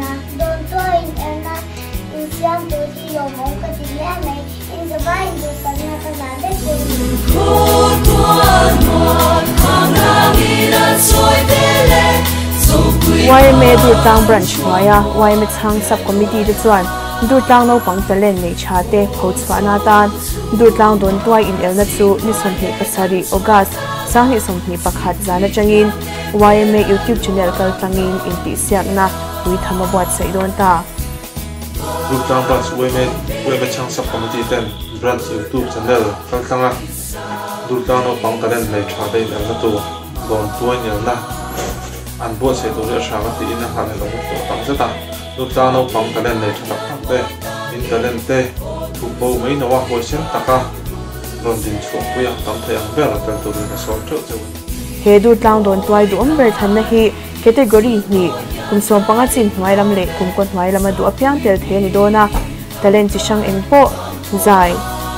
a, dawntuah in elna in siam tur hi lawmawm ka ti hle mai, in zavai in duhsakna ka zah vek che u ni. Yma Durtlang Branch hnuaia yma chhang Sub Committee te chuan Durtlang naupang talent nei tha te pho chhuahna atan Durtlang dawntuai inelna chu ni 27 August 2021 zan atangin yma YouTube channel kaltlangin intihsiakna puitham a buatsaih dawn ta. Durtlang Branch yma yma chhang Sub Committee ten Branch YouTube channel kaltlanga Durtlang naupang talent nei tha te inelna tur dawntuai inelna an buatsaih tur hi a hrang a tiin a nghahhlelh awm tawh tak zet a. Durtlang naupang talent nei tha tak tak te in talent te thup bo mai lo a huaisen taka rawn din chhuahpui a tam thei ang ber tel turin a sawm theuh cheu a ni. He Durtlang dawn tuai duhawm ber thanna hi category hnih, kum 15 chin hnuai lam leh kum kaw hnuai lama duh apiang tel thei a ni dawn a. Talent chi hrang eng pawh, zai,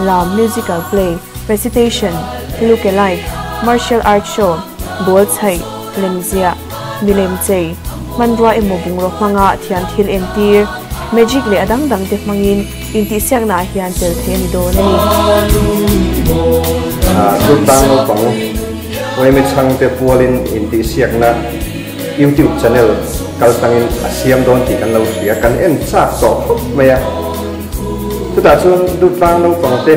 lam, musical play, recitation, look alike, martial art show, ball chhaih, lemziah, milem chei, hmanrua emaw bungraw hmanga thiam thil entir, magic leh a dang dang te hmangin intihsiakna ah hian tel theih a ni dawn a ni. Durtlang naupang Uaimi chhangte pualin intihsiakna YouTube channel kaltlangin a siam dawn tih kan lo hria, kan en chak tawh khawp mai a. Chutah chuan Durtlang naupangte,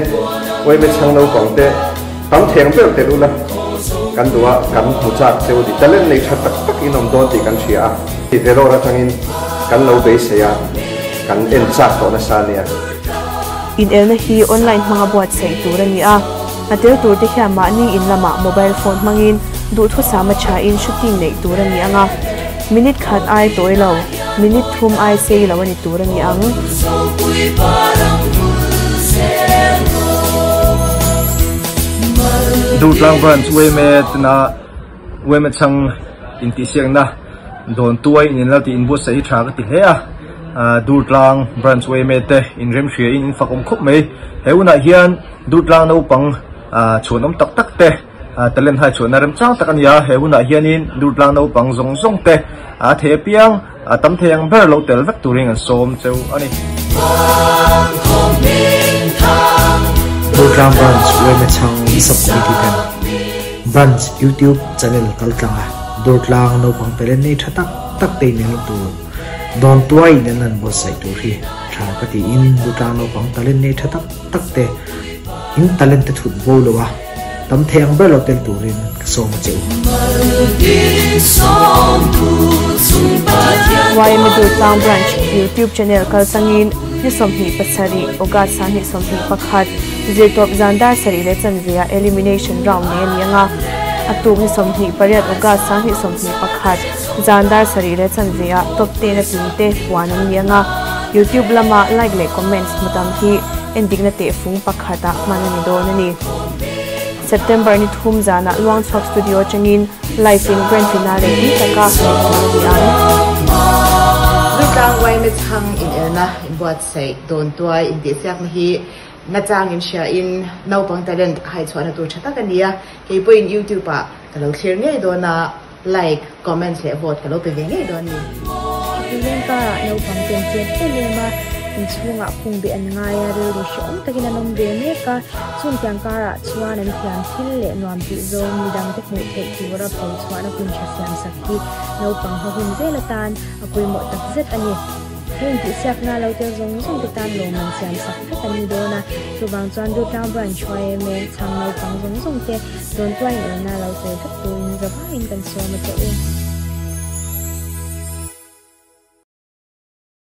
Uaimi chhang naupangte tam theng ber tel ula kan duh a, kan hmu chak cheu a ni. Talent nei tha tak tak in awm dawn tih kan hria a, Vellore atangin kan lo beisei a, kan en chak tawh nasa ania. Inelna hi online hmanga buatsaih tur a ni a, a tel tur te hian mahni in lamah mobile phone hmangin duhthusam a thain shooting neih tur a ni ang a, minute khat ai tawi lo, minute thum ai sei lo a ni tur a ni ang. Durtlang Branch yma tuna yma chhang intihsiakna dawn tuai in inla tih inbuatsaih hi tha ka ti hle a, Durtlang Branch yma te inremhria in infak awm khawp mai. He hunah hian Durtlang naupang chhuanawm tak tak te talent hai chhuahna remchang tak a ni a, he hunah hianin Durtlang naupang zawng zawng te a thei apiang tam thei ang ber lo tel vek turin an sawm cheu a ni. Durtlang Branch yma chhang Sub Committee ten Branch YouTube channel kaltlang a Durtlang naupang talent nei tha tak tak te inelna tur dawn tuai in an han buatsaih tur hi tha ka tiin Durtlang naupang talent nei tha tak tak te in talent te thut bo lo a tam thei ang ber lo tel turin ka sawm a che u. Yma Durtlang Branch YouTube channel kaltlangin ni 27 August 2021 zirtawp zan dar sarih leh chanve ah elimination round nei a ni ang a, a tuk ni 28 August 2021 zan dar sarih leh chanve ah top 10 a tling te puan an ni ang a, YouTube lama like leh comments hmu tam hi endikna tehfung pakhat ah hman a ni dawn a ni. September ni thum zanah Luangchhuak Studio atangin live in grand finale tui taka ngaihtuah a ni ang. Durtlang yma chhang inelna inbuatsaih dawn tuai intihsiakna hi nachang in hria in naupang talent haichhuahna tur tha tak a ni a, kei pawhin YouTube ah ka lo thlir ngei dawn a, like, comments leh vote ka lo pe ve ngei dawn a ni. Chutih karah naupang ten chet em em a, inchhungah khung beh an ngai a, rilru hrehawm takin an awm ve mek a, chungtiang karah chuan an thiam thil leh nuam tih zawng midangte hmuh theih tura pho chhuahna hun tha siam sak hi naupang hma hun zel atan a pawimawh takzet a ni. Heng tihsiakna lo tel zawng zawng te tan lawmman siam sak vek an ni dawn a, chuvang chuan Durtlang Branch yma chhang naupang zawng zawng te dawn tuain elna lo tel vek turin zavaiin kan sawm a che u.